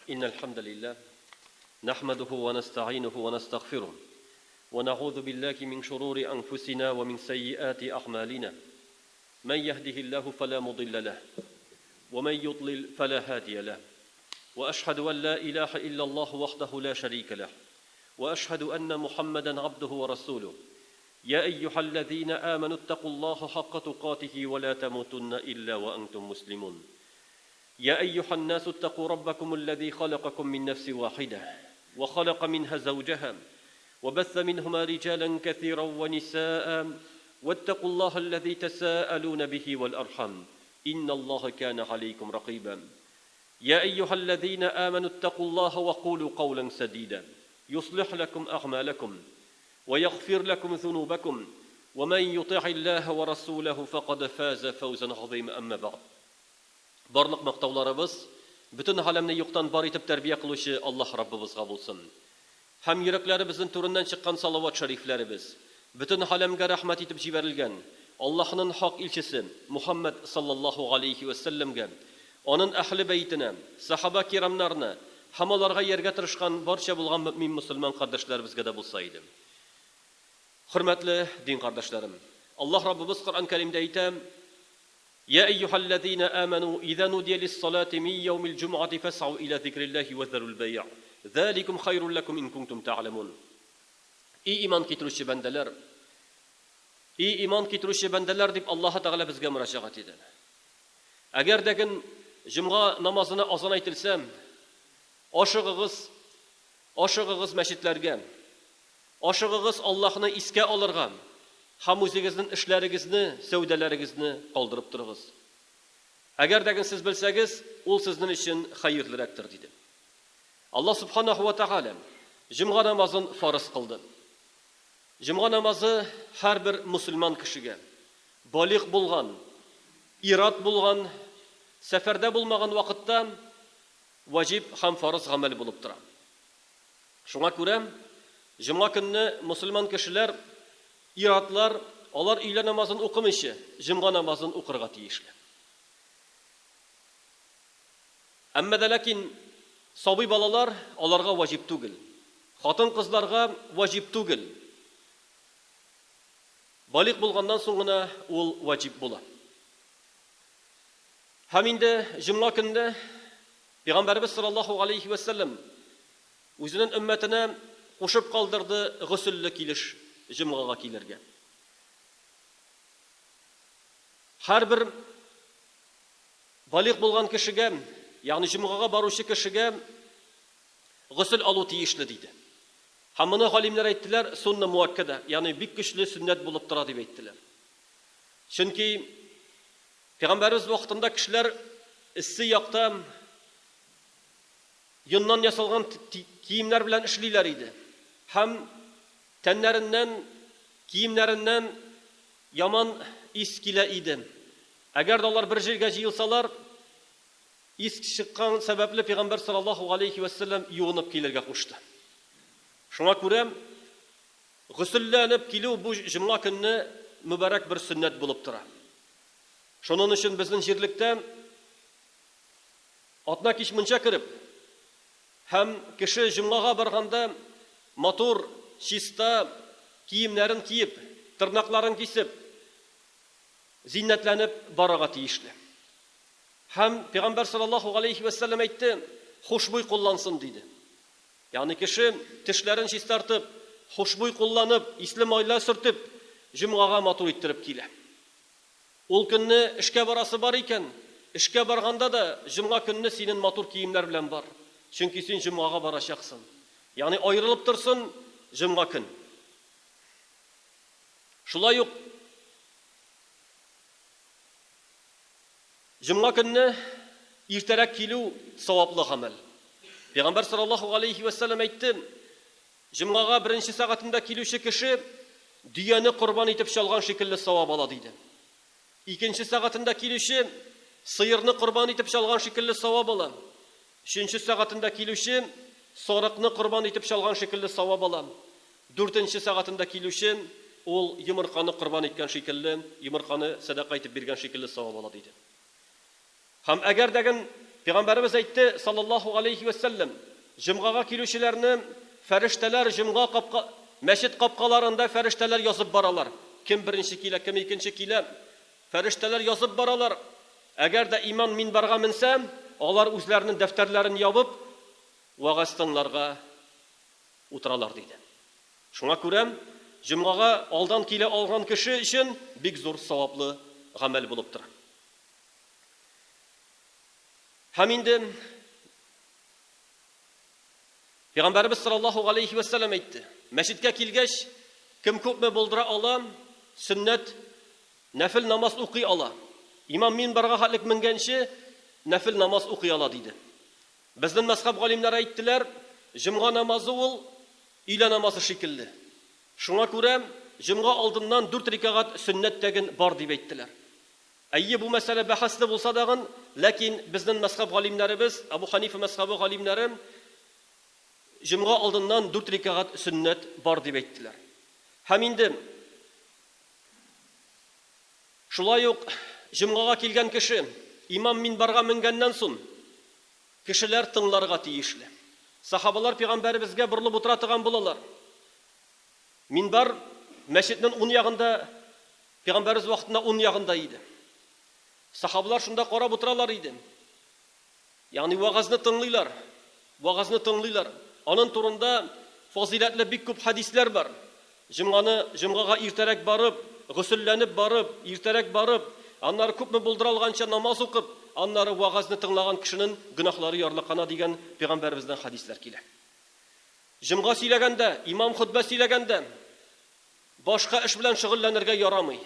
إن الحمد لله نحمده ونستعينه ونستغفره ونعوذ بالله من شرور أنفسنا ومن سيئات أعمالنا من يهده الله فلا مضل له ومن يضلل فلا هادي له وأشهد أن لا إله إلا الله وحده لا شريك له وأشهد أن محمدا عبده ورسوله يا أيها الذين آمنوا اتقوا الله حق تقاته ولا تموتن إلا وأنتم مسلمون يا أيها الناس اتقوا ربكم الذي خلقكم من نفس واحدة وخلق منها زوجها وبث منهما رجالا كثيرا ونساء واتقوا الله الذي تساءلون به والأرحم إن الله كان عليكم رقيبا يا أيها الذين آمنوا اتقوا الله وقولوا قولا سديدا يصلح لكم أعمالكم ويغفر لكم ذنوبكم ومن يطع الله ورسوله فقد فاز فوزا عظيما أما بعد Барлык мактауларыбыз бөтен галәмне юктан бар итеп тәрбия кылучы Аллаһ Раббыбызга булсын. Һәм йөрәкләребезнен түреннән чыккан салават шәрифләребез, бөтен галәмгә рәхмәт итеп җибәрелгән Аллаһнын хак илчесе Мухаммәд саллаллаһу галәйһи вә сәлләмгә, анын әһле бәйтенә, сахаба кирамнарына һәм аларга ияргә тырышкан барча булган мөэмин мөселман кардәшләребезгә дә булса иде. Хөрмәтле дин кардәшләрем! Аллаһ Раббыбыз Коръән Кәримдә әйтә, Йә әййүһәлләзинә әмәнү изә нудия лиссалати мин яумил җумгати фәсгау илә зикрилләһи вә зәрүл бәйгъ, зәликум хайрул ләкум ин кунтум тәгъләмун. И иман китерүче бәндәләр! И иман китерүче бәндәләр, дип Аллаһы Тәгалә безгә мөрәҗәгать итә. Әгәр дә көн җомга намазына азан әйтелсә, ашыгыгыз, ашыгыгыз мәчетләргә, ашыгыгыз Аллаһны искә алырга һәм үзегезнең эшләрегезне, сәүдәләрегезне калдырып торыгыз. Әгәр дә сез белсәгез, ул сезнең өчен хәерлерәктер, диде. Аллаһ Субханаху ва Тәгалә җомга намазын фарыз кылды. Җомга намазы һәрбер мөселман кешегә, балигъ булган, ир-ат булган, сәфәрдә булмаган вакытта ваҗиб һәм фарыз гамәл булып тора. Шуңа күрә җомга көнне мөселман кешеләр, ир-атлар, алар өйлә намазын укымыйча, җомга намазын укырга тиешле. Әмма дә ләкин сабый балалар аларга ваҗиб түгел. Хатын-кызларга ваҗиб түгел. Балигъ булганнан соң гына ул ваҗиб була. Һәм инде җомга көнне Пәйгамбәребез саллаллаһу алейхи вә сәлләм үзенең өммәтенә кушып калдырды гөселле килеш җомгага килергә. Һәрбер Балигъ булган кешегә, ягъни җомгага баручы кешегә госел алу тиешле, диде. Һәм моны галимнәр әйттеләр, сунна муаккада, ягъни бик көчле сөннәт булып тора дип әйттеләр. Чөнки Пәйгамбәребез вакытында кешеләр эссе якта йоннан ясалган киемнәр белән эшлиләр иде. Һәм тәннәреннән, киемнәреннән яман ис килә иде. Әгәр дә алар бер җиргә җыелсалар, ис чыккан сәбәпле пәйгамбәр саллаллаһу галәйһи вә сәлләм юынып килергә кушты. Шуңа күрә гөселләнеп килү бу җомга көнне мөбарәк бер сөннәт булып тора. Шуның өчен безнең җирлектә атна кич мунча кереп һәм кеше җомгага барганда матур, чиста киемнәрен киеп, тырнакларын кисеп, зиннәтләнеп барырга тиешле. Һәм Пәйгамбәр саллаллаһу галәйһи вә сәлләм әйтте, хушбуй куллансын, диде. Ягъни кеше тешләрен чистартып, хушбуй кулланып, исле майлар сөртеп, җомгага матур иттереп килә. Ул көнне эшкә барасы бар икән, эшкә барганда да җомга көнне синен матур киемнәр белән бар, чөнки син җомгага барачаксын. Ягъни аерылып торсын җомга көн. Шулай ук җомга көнне иртәрәк килү саваплы гамәл. Пәйгамбәр саллаллаһу алейхи ва саллям әйтте, җомгага беренче сәгатендә килүче кеше дөяне корбан итеп чалган шикелле савап ала диде. Икенче сәгатендә килүче сыерны корбан итеп чалган шикелле савап ала. Өченче сәгатендә килүче сарыкны корбан итеп чалган шикелле савап ала. Дүртенче сәгатендә килүче ул йомырканы корбан иткән шикелле, йомырканы сәдака итеп биргән шикелле савап ала, диде. Һәм әгәр дәген Пәйгамбәребез әйтте, саллаллаһу алейхи вә сәлләм, җомгага килүчеләрне фәрештәләр җомга капка, мәчет капкаларында фәрештәләр язып баралар. Кем беренче килә, кем икенче килә, фәрештәләр язып баралар. Әгәр дә имам минбарга менсә, алар үзләренең дәфтәрләрен ябып, вәгазь тыңларга утыралар, диде. Шуңа күрә җомгага алдан килә алган кеше өчен бик зур саваплы гамәл булып тора. Һәм инде Пәйгамбәребез саллаллаһу галәйһи вә сәлләм әйтте, мәчеткә килгәч, кем күпме булдыра ала, сөннәт, нәфел намаз укый ала. Имам минбарга хәтлек менгәнче, нәфел намаз укый ала, диде. Безнең мәзхәб галимнәре әйттеләр, җомга намазы ул өйлә намазы шикелле. Шуңа күрә җомга алдыннан дүрт рикәгать сөннәт тәген бар дип әйттеләр. Әйе, бу мәсьәлә бәхәсле булса дагын, ләкин безнен мәзхәб галимнәребез, Әбу Хәнифә мәзхәбе галимнәре җомга алдыннан дүрт рикәгать сөннәт бар дип әйттеләр. Һәм инде шулай ук җомгага килгән кеше имам минбарга менгәннән сон кешеләр тыңларга тиешле. Сахабалар пәйгамбәребезгә борылып утыра торган булалар. Минбар мәчетнен ун ягында, пәйгамбәребез вакытында ун ягында иде. Сахабалар шунда карап утыралар иде. Ягъни вәгазьне тыңлыйлар. Вәгазьне тыңлыйлар. Анын турында фазыйләтле бик күп хәдисләр бар. Җомганы, җомгага иртәрәк барып, госелләнеп барып, иртәрәк барып, аннары күпме булдыра алганча намаз укып, аннары вәгазьне тыңлаган кешенен гөнаһлары ярлыкана дигән пәйгамбәребездән хәдисләр килә. Җомга сөйләгәндә, имам хөтбә сөйләгәндә, башка эш белән шөгыльләнергә ярамый.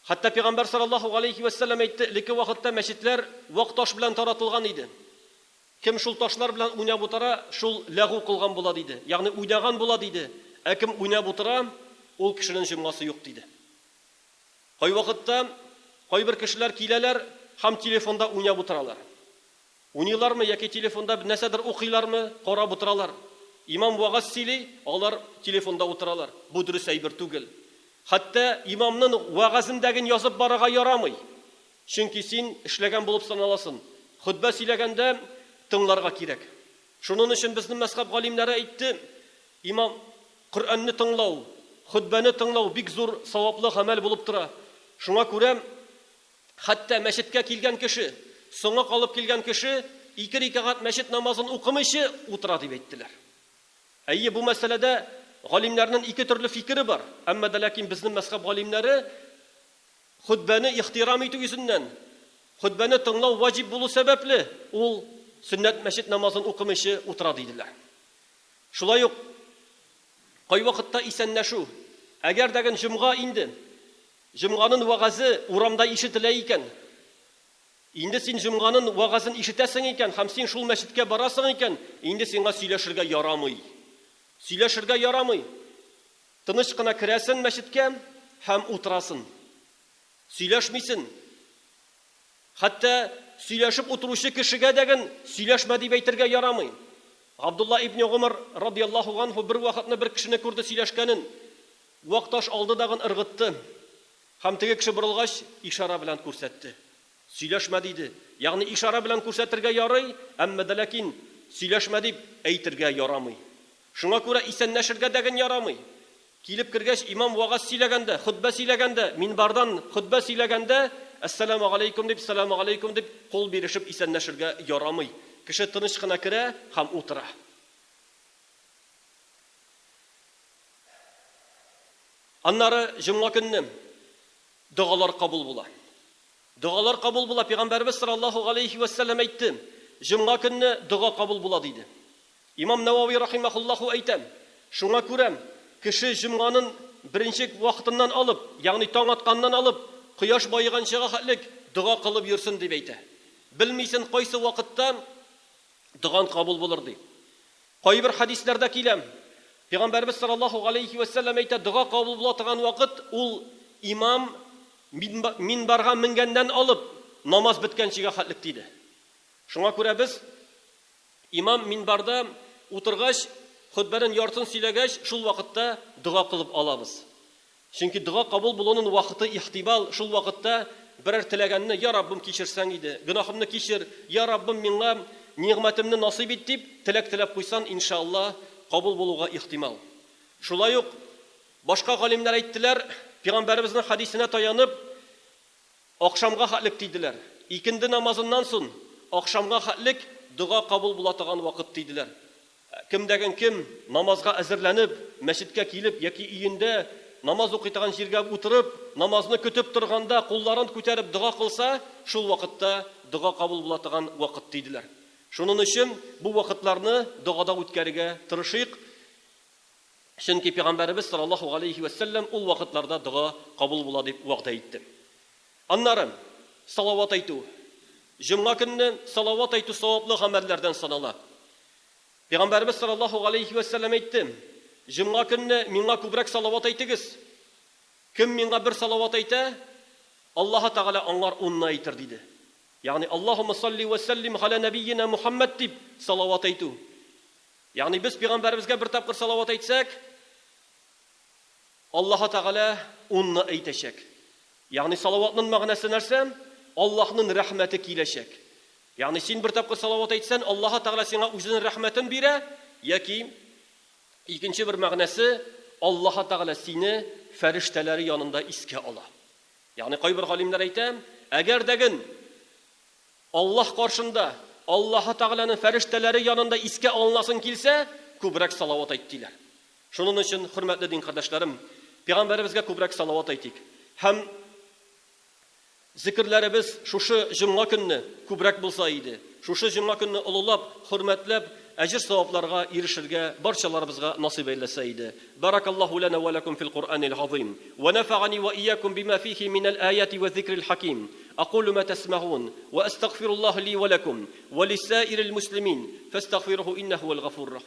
Хәтта пәйгамбәр саллаллаһу галәйһи вә сәлләм әйтте, элекке вакытта мәчетләр вак таш белән таратылган иде. Кем шул ташлар белән уйнап утыра, шул ләгу кылган була, диде. Ягъни уйнаган була, диде. Ә кем уйнап утыра, ул кешенең җомгасы юк, диде. Кайвакытта кайбер кешеләр киләләр һәм телефонда уйнап утыралар. Уйныйлармы яки телефонда нәрсәдер укыйлармы, карап утыралар. Имам вәгазь сөйли, алар телефонда утыралар. Бу дөрес әйбер түгел. Хәтта имамнын вәгазендәген язып барырга ярамый. Чөнки син эшләгән булып саналасын. Хөтбә сөйләгәндә тыңларга кирәк. Шунын өчен безнең мәзхәб галимнәре әйтте, имам Коръәнне тыңлау, хөтбәне тыңлау бик зур саваплы гамәл булып тора. Шуңа күрә Хәтта мәчеткә килгән кеше, соңга калып килгән кеше ике рикәгать мәчет намазын укымыйчы утыра дип әйттеләр. Әйе, бу мәсьәләдә галимнәрнең ике төрле фикере бар, әмма дә ләкин безнең мәзхәб галимнәре хөтбәне ихтирам итү йөзеннән, хөтбәне тыңлау ваҗиб булу сәбәпле, ул сөннәт мәчет намазын укымыйчы утыра диделәр. Шулай ук кайвакытта исәнләшү, әгәр дәген җомга инде, Җомганын вәгазе урамда ишетелә икән, инде син җомганын вәгазен ишетәсең икән һәм син шул мәчеткә барасың икән, инде сиңа сөйләшергә ярамый. Сөйләшергә ярамый. Тыныч кына керәсен мәчеткә һәм утырасын. Сөйләшмисен. Хәтта сөйләшеп утыручы кешегә дәген сөйләшмә дип әйтергә ярамый. Габдулла ибне Гомар радияллаһу ганһу бер вакытны бер кешене күрде сөйләшкәнен. Вак таш алды дагын ыргытты. Һәм теге кеше борылгач, ишара белән күрсәтте. Сөйләшмә, диде. Ягъни ишара белән күрсәтергә ярый, әмма дә ләкин сөйләшмә дип әйтергә ярамый. Шуңа күрә исәнләшергә дәген ярамый. Килеп кергәч, имам вәгазь сөйләгәндә, хөтбә сөйләгәндә, минбардан хөтбә сөйләгәндә, Әссәламегаләйкүм дип, сәламегаләйкүм дип, кул бирешеп исәнләшергә ярамый. Кеше тыныч кына керә һәм утыра. Аннары җомга көнне догалар кабул була. Догалар кабул була. Пәйгамбәребез саллаллаһу галәйһи вә сәлләм әйтте, җомга көнне дога кабул була диде. Имам Навави рахимахуллаху әйтә, шуңа күрә кеше җомганын беренче вакытыннан алып, ягъни таң атканнан алып, кояш баеганчыга хәтлек дога кылып йөрсен дип әйтә. Белмисен кайсы вакытта доган кабул булыр ди. Кайбер хәдисләрдә килә, Пәйгамбәребез саллаллаһу галәйһи вә сәлләм әйтә, дога кабул була торган вакыт ул имам минбарга менгәннән алып намаз беткәнчегә хәтлек диде. Шуңа күрә без имам минбарда утыргач, хөтбәнең яртысын сөйләгәч, шул вакытта дога кылып алабыз. Чөнки дога кабул булуның вакыты ихтимал, шул вакытта берәр теләгәнне, Я Раббым, кичерсәң иде, гөнаһымны кичер, Я Раббым, миңа нигъмәтемне насыйп ит дип, теләк теләп куйсан, иншалла, кабул булуга ихтимал. Шулай ук башка галимнәр әйттеләр, пәйгамбәребезнең хәдисенә таянып, Ахшамга хәтлек диделәр. Икенде намазыннан сон ахшамга хәтлек дога кабул була торган вакыт диделәр. Кемдәген кем намазга әзерләнеп, мәчеткә килеп яки өендә намаз укый торган җиргә утырып, намазны көтеп торганда кулларын күтәреп дога кылса, шул вакытта дога кабул була торган вакыт диделәр. Шунын өчен бу вакытларны догада үткәрергә тырышыйк. Чөнки пәйгамбәребез саллаллаһу галәйһи вә сәлләм ул вакытларда дога кабул була дип вәгъдә итте. Аннары, салават әйтү. Җомга көнне салават әйтү саваплы гамәлләрдән санала. Пәйгамбәребез саллаллаһу галәйһи вә сәлләм әйтте, Җомга көнне миңа күбрәк салават әйтегез. Кем миңа бер салават әйтә, Аллаһы Тәгалә аңар унны әйтер, диде. Ягъни, Аллаһумма салли вә сәллим галә нәбиена Мухаммәд дип салават әйтү. Ягъни без пәйгамбәребезгә бер тапкыр салават әйтсәк, Аллаһы Тәгалә унны әйтәчәк. Ягъни салаватның мәгънәсе нәрсә? Аллаһның рәхмәте киләчәк. Ягъни син бер тапкыр салават әйтсән, Аллаһы Тәгалә сиңа үзенең рәхмәтен бирә, яки икенче бер мәгънәсе, Аллаһы Тәгалә сине фәрештәләре янында искә ала. Ягъни кайбер галимнәр әйтә, әгәр дәген Аллаһ каршында, Аллаһы Тәгаләнең фәрештәләре янында искә алынасың килсә, күбрәк салават әйт, диләр. Шуның өчен, хөрмәтле дин кардәшләрем, пәйгамбәребезгә күбрәк салават әйтик. Һәм зикерләребез шушы җомга көнне күбрәк булса иде. Шушы җомга көнне олылап, хөрмәтләп, әҗер-савапларга ирешергә барчаларыбызга насыйп әйләсә иде. Баракаллаһу лана ва лакум фил Куръанил газыйм. Ва нафагани ва иякум бима фихи минәл аяти ва зикрил хаким. Акулу ма тәсмәгун, ва әстәгъфируллаһ ли ва лакум, ва лисаирил муслимин, фәстәгъфируху иннәһу хуәл гафурур рахим.